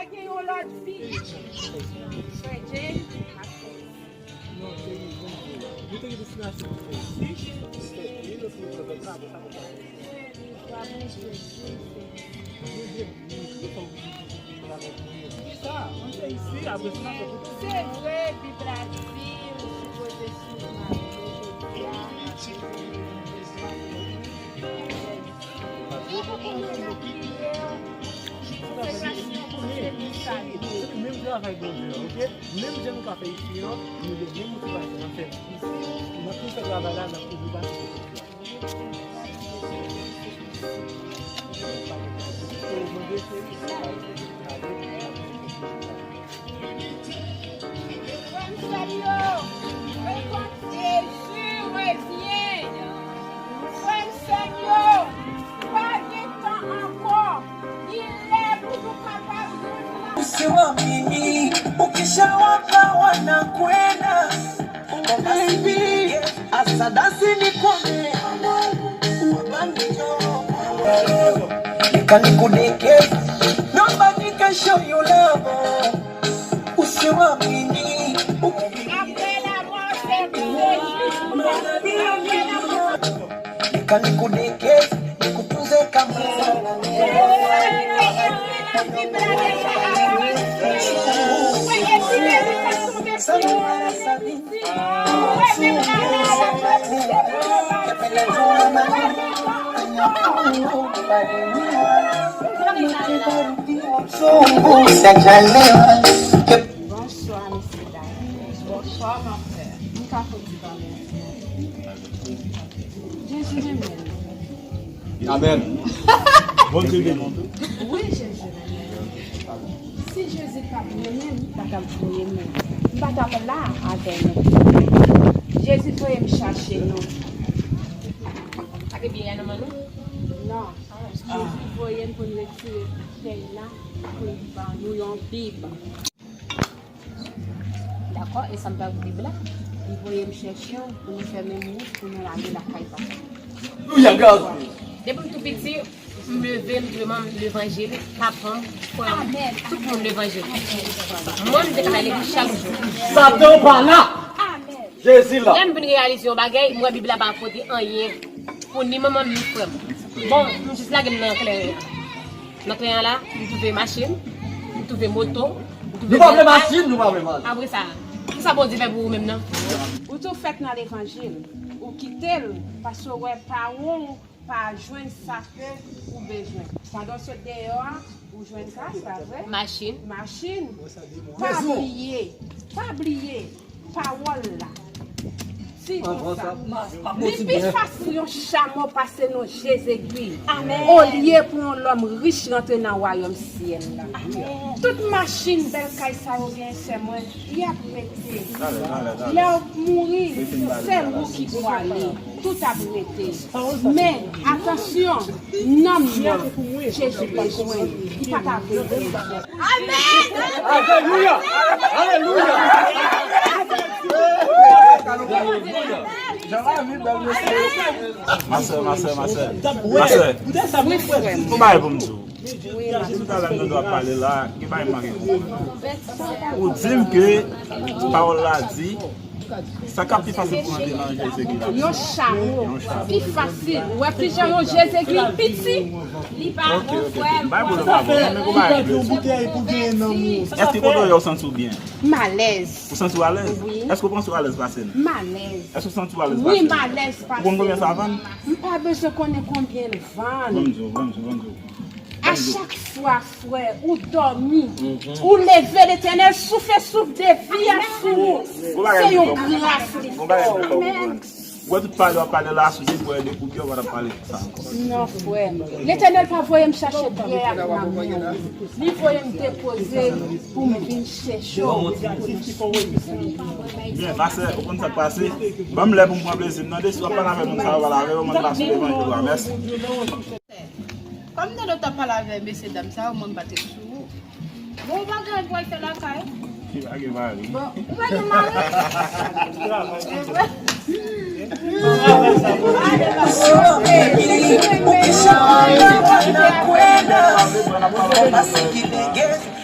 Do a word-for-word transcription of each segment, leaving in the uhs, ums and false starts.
Gen yon lòt fi. Frè James, non, cheri, bon, nou te gen destinasyon pou fè isi, pou fè isi, nou te gen travay, sa nou fè. Ki sa? Mwen fè isi, apre sa, se vre, Bib la di, ou sipoze sou marye jodi a. Menm travay Bondye an, oke? Menm jan nou ka fè isi an, nou gen menm motivasyon n ap fè isi, n ap tou fè travay la, n ap tou pase. Frè m, sè m yo, rekonn Jezi revyen. Frè m, sè m yo, pa gen tan ankò. Li lè pou nou kapab viv la. Usiwamini, ukisha wapa wanakwenda. Baby, asadasi nikone. Nikanikudeke. Nobody can show you love. Usiwamini. Apre lamò, se pou Jezi. Nikanikudeke, nikutunze kama. Bonswa, mesye dam. Bonswa, mon frè. M ka fè ti pale. Jezi renmen nou. Amèn. Bondye beni. Wi, Jezi renmen nou. Si Jezi t ap renmen m, li pa t ap voye m. Li pa t ap la avè nou. Jezi voye m chache nou. Sa te byen nan men nou? Non. Jezi voye m pou n retire fèy la, pou n ban nou yon Bib. Dakò, e sa m fè ak Bib la? Li voye m chèche w pou nou fè menm wout pou nou ale lakay papa. Alelouya, gras. Depi m tou piti, m leve, m twouve manman m levanjil, papa m, frè m, tout moun levanjil. Mwen, m te ka al legliz chak jou. Satan pa la! Jezi la! Lè m vin reyalize yon bagay, m wè Bib la pa pote anyen pou ni manman m, ni frè m. Bon, m jis lage m nan kleren an. Nan kleren an la, m twouve machin, m twouve moto, m twouve... Nou pa vle machin, nou pa vle machin. Apre sa, kisa Bondye fè pou ou menm nan? Ou tou fèt nan levanjil, ou kite l, paske w wè paran w pa jwenn sa ke ou bezwen. Pandan w sot deyò a, ou jwenn kay, pa vre? Machin. Machin. Pa bliye, pa bliye. Pawòl la. Di konsa. Li pi fasil yon chamo pase nan je zegwi. Amèn. Olye pou yon lòm rich rantre nan wayòm syèl la. Amèn. Tout machin bèl kay sa yo genyen, sè mwen, y ap rete. Lè w mouri, sèl ou ki pou ale. Tout ap rete. Men, atansyon, nanm nan, Jezi bezwen. Li pa ta vle. Amèn! Alelouya! Alelouya! Jan lavi bèl, mesye. Ma sè, ma sè, ma sè. Ma sè. Wi, frè m. Yon bagay pou m di w. Wi, m ap... Depi talè m tande w ap pale la, gen bagay m pa gen konprann. Ou di m ke pawòl la di, sa k ap pi fasil pou antre nan je zegwi la? Yon chamo. Yon chamo. Pi fasil. Ou wè kijan yon je zegwi piti? Li pa bon, frè m. Bay pwoblèm, pa bon. Men kou bay yon boutèy pou genyen nan moun. Èske kote w ye w santi w byen? M alèz. Ou santi w alèz? Wi. Èske w panse w alèz pase m? M alèz. Èske w santi w alèz pase m? Wi, m alèz pase m. Ou konn konbyen sa vann? M pa bezwen konnen konbyen l vann. Ban m di w, ban m di w, ban m di w. A chak fwa, frè, ou dòmi, ou leve, Letènèl soufle souf de vi a sou ou. Se yon gras li fè w. Ou wè tout pale w ap pale la, si w te bwè de koup, ou pa t ap pale konsa ankò. Non, frè. Letènèl pa voye m chache byè ak manmi. Li voye m depoze l pou m vin chèche w. Byen, ma sè, ou konn sa k pase. Ban m lè pou m pran plezi m nan. Si w ap pale avè moun sa yo, pale avè yo, mwen pase devan yo a. Mèsi. Kòm tande w t ap pale avè mesye dam sa yo, mwen m pa t ret sou ou. Bon, ou pa gen anyen pou w al fè lakay ou? Li pa gen mari. Bon, ou pa gen mari? Travay sa, bon.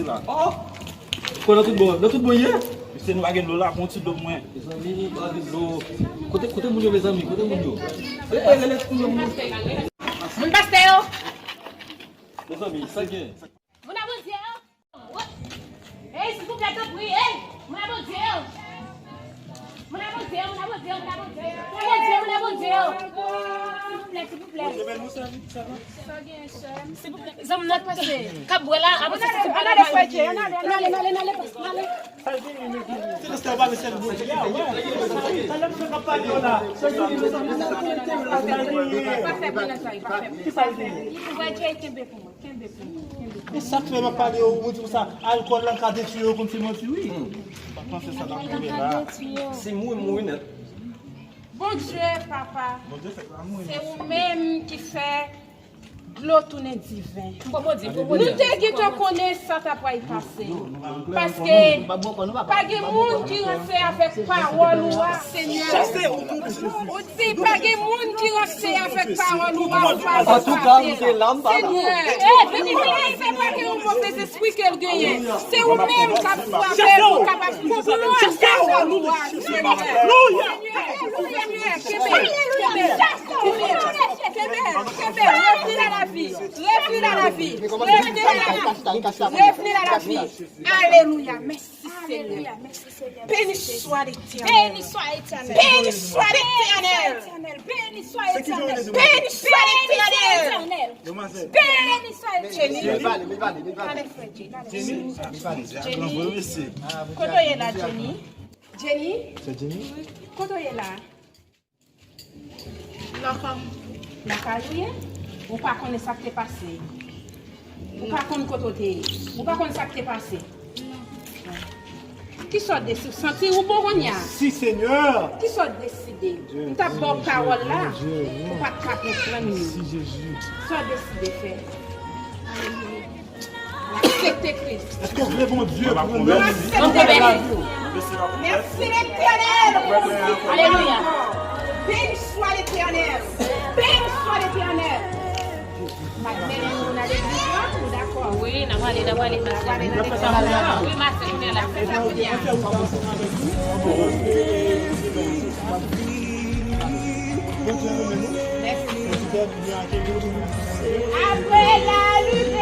pase la. Oh! Kò nan tout bò, nan tout bò ye? Mesye, nou pa gen dlo la, pran yon ti dlo pou mwen. Mezanmi, pa gen dlo. Kote, kote moun yo, mezanmi? Kote moun yo? E, e, rele tout moun yo, moun yo. Moun pastè yo. Mezanmi, sa gen? Moun a Bondye yo. Ey, silvouplè, tanpri, ey. Moun a Bondye yo. Moun a Bondye yo, moun a Bondye yo, moun a Bondye yo. Moun a Bondye yo, moun a Bondye yo. Silvouplè, silvouplè. Silvouplè. Zanmi nan k pase. K ap bwè la, apre sa, se pa la. Ann ale, ann ale, ann ale, ann ale, ann ale. Ou wè Jay kenbe pou mwen, kenbe pou mwen, kenbe pou mwen. E sa k fè m ap pale yo, ou di konsa, alkòl la ka detwi yo, konn se manti, wi. M pa panse sa t ap rive la. Si mouri, mouri nèt. Bondye, papa, se ou menm ki fè dlo tounen diven. Nou te gentan konnen sa t ap pral pase. Paske pa gen moun ki ranse avèk pawòl ou a, Senyè. Ou di pa gen moun ki ranse avèk pawòl ou a, ou pa Antouka, m te la, m pa la. Senyè, e, vini, vini, se pa gen yon move zespri ke l genyen. Se ou menm k ap frape pou kapab konprann pawòl ou a, Senyè. Alelouya. Kenbe, kenbe, kenbe, kenbe, kenbe, revni a la vi, revni a la vi, revni a la vi, revni a la vi. Alelouya, mèsi Senyè. Beni swa Letènèl. Beni swa Letènèl. Beni swa Letènèl. Beni swa Letènèl. Beni swa Letènèl. Beni swa Letènèl. Jenny. Jenny. Kote w ye la, Jenny? Jenny? Se Jenny? Kote w ye la? Lakay. Lakay ou ye? Ou pa konnen sa k te pase? Ou pa konn kote w te ye? Ou pa konn sa k te pase? Kisa w deside? Ou santi ou bon kounye a? Si, Senyè. Kisa w deside? M t ap ba w pawòl la, ou pa t ka konprann li. Kisa w deside fè? Alelouya. Aksepte Kris. Èske w vle Bondye pou ou menm? Aksepte Kris. Mèsi Letènèl. Alelouya. Beni swa Letènèl. Beni swa Letènèl. N ap mennen nou nan legliz la, nou dakò? Wi, n ap ale, n ap ale, n ap ale nan legliz la. Wi, maten, nou la. N ap fè sa kounye a. Mèsi. Apre la lit,